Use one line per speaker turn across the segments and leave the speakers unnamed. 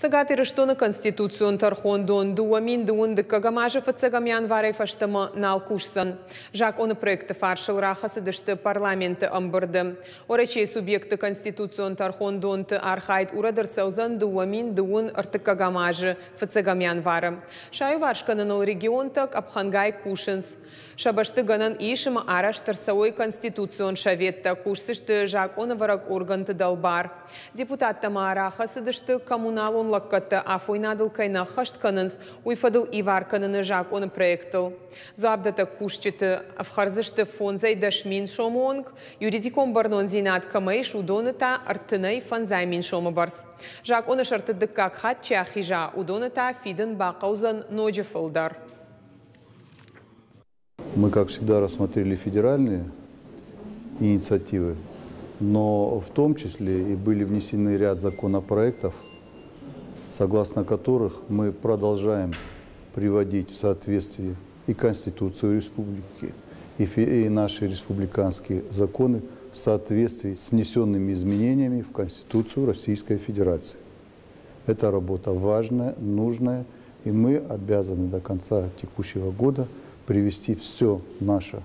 Цӕгат Ирыстоны Конституцион тӕрхондон 2020 дыккӕгӕм азы фыццӕгӕм январӕй фӕстӕмӕ нал кусдзӕн. Закъоны проекты фарсыл рахӕцыдысты парламенты ӕмбырды. Уӕрӕсейы субъектты конституцион тӕрхондонты архайд урӕд ӕрцӕудзӕн 2020 ӕртыккӕгӕм азы фыццӕгӕм январы. Сӕ аиуварс кӕныныл регионтӕ къӕпхӕнгай кусынц. Сӕ бӕсты гӕнӕн ис ӕмӕ арӕзт ӕрцӕуой конституцион советтӕ, кусдзысты закъонӕвӕрӕг органты дӕлбар. Депутаттӕ ма рахӕцыдысты, коммуналон лӕггӕдтӕ афойнадыл кӕй нӕ ӕххӕст кӕнынц, уый фӕдыл ивар кӕныны закъоны проектыл. Дзуапдӕттӕг кусджыты ӕфхӕрдзысты 5 10 000 сомы онг, юридикон бӕрнондзинад кӕмӕ ис, уыдоны та 35 000 сомы бӕрц. Закъоны сӕрты дыккаг хатт чи ахиза, уыдоны та фидын бахъӕудзӕн ноджы фылдӕр.
Мы, как всегда, рассмотрели федеральные инициативы, но в том числе и были внесены ряд законопроектов, согласно которых мы продолжаем приводить в соответствие и Конституцию республики, и наши республиканские законы в соответствии с внесенными изменениями в Конституцию Российской Федерации. Эта работа важная, нужная, и мы обязаны до конца текущего года привести все наше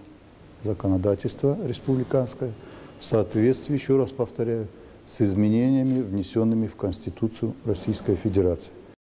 законодательство республиканское в соответствии, еще раз повторяю, с изменениями, внесенными в Конституцию Российской Федерации.